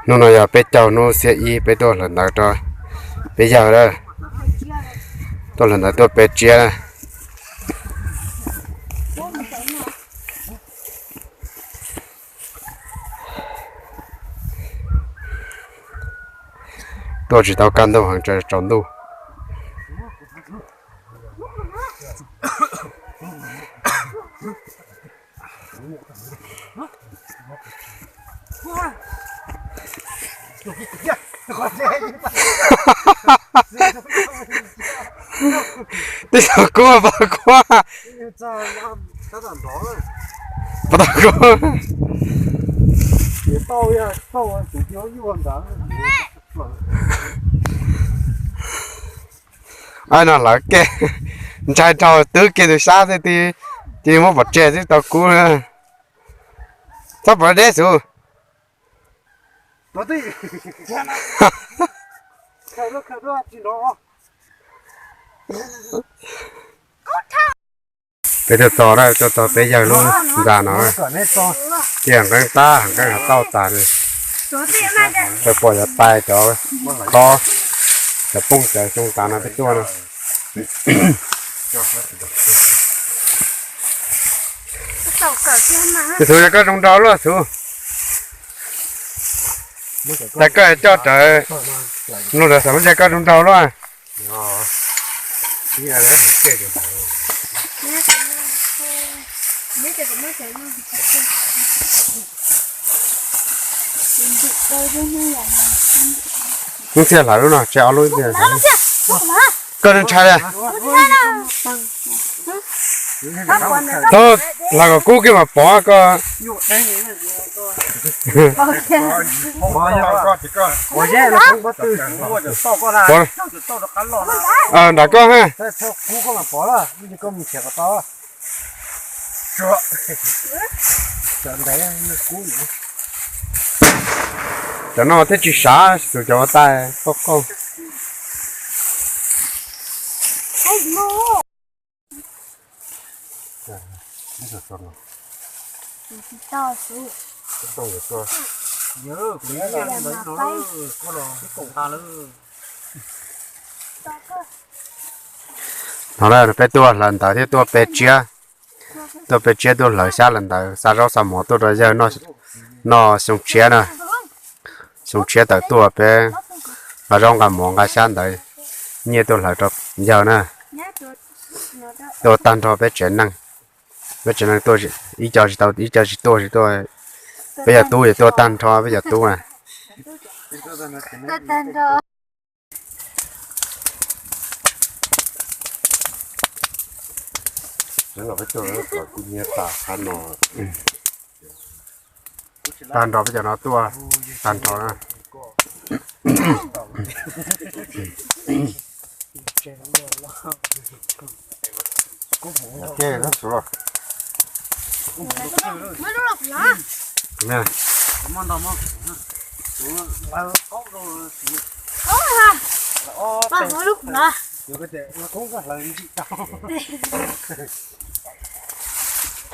Hnub no yog peb caug hnub xiab ib peb tuaj hlawv ntawv rau peb yawg lawm. Tuaj hlawv ntawv tuaj pem tsiab. Tuaj tsis tau kaj ntug heev, tsaus ntuj. Twb tau kub, pov kub. Pov tau kub. Ai no lawv ke, ntshai dhau twb ke tus sab xwb, ces muab pov tseg xwb tau kub. Txhob pov deb xwb. Peb tuaj txog na, tuaj txog peb yawg lub ntxa no, cia nqeeb tab nqeeb has tauj tas li. Tawg pom cov tais cov khob, cov poob cawv xyoo tas no peb tuaj no. Xub, yog koj zoo nraug luaj xub. Tais koj coj rawv, mloog rawv xav lub ntsia koj zoo nraug luaj. Hnub txhia hlawv lub no, tseg ob lub ntxiag. Koj ntshai li. Thaum hlawv kom kub kiag mas pov koj. Nram koj ha. Cov no thiaj tsis sav, xus cov ua tais qoj qoj. No peb tuaj hlawv ntawv thiab tuaj pe tsiab, tuaj pe tsiab tuaj hlawv xyab hlawv ntawv xa zaub xa mov tuaj rau yawg noj xyoo tshiab na. Xyoo tshiab tawm tuaj peb nqa zaub nqa mov nqa xyab ntawv nyiaj tuaj hlawv rau yawg na. Tuaj tag nrho peb tsev neeg, peb tsev neeg tuaj ib co tsis tau ib co tsis tuaj tsis tuaj. Peb yog tub ces tuaj tag nrho peb yog tub na. Tag nrho peb cov no tuaj tag nrho na. Rau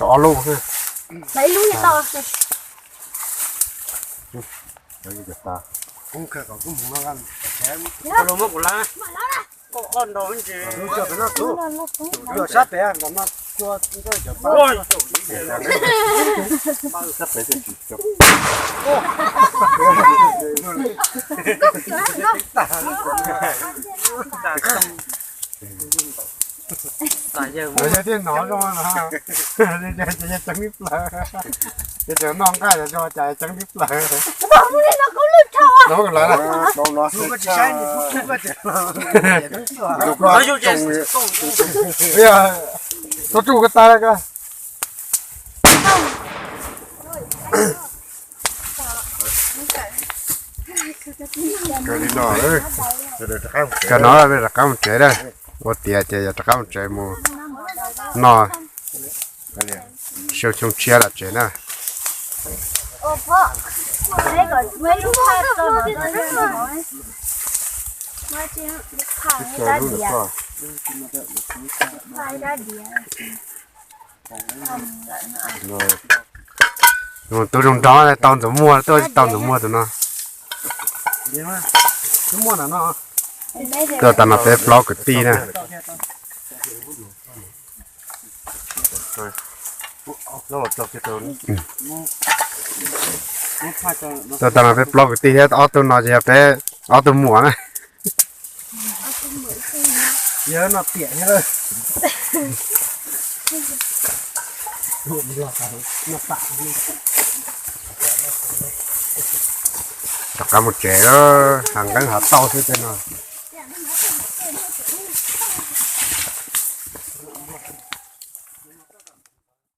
ob lub. Yog tias nov zoo no, ces yog tseeb ib plaws. Ces cov noj nqaij los zoo cas tseeb ib plaws. Tau tsuj ko tas ko. Kawg no rov qab mus tsev na. Ua tiav ces yog rov qab mus tsev mus noj xyoo tshiab los tsev na. Tus zoo nraug tau ntxuav muag, tuaj tau ntxuav muag tus no. Tuaj tag no peb plaub kwv tij na. Tuaj tag no peb plaub kwv tij thiab ob tug no ces yog peb ob tug muam na. Rov qab mus tsev, hav nqeeb hav tauj xwb tej no.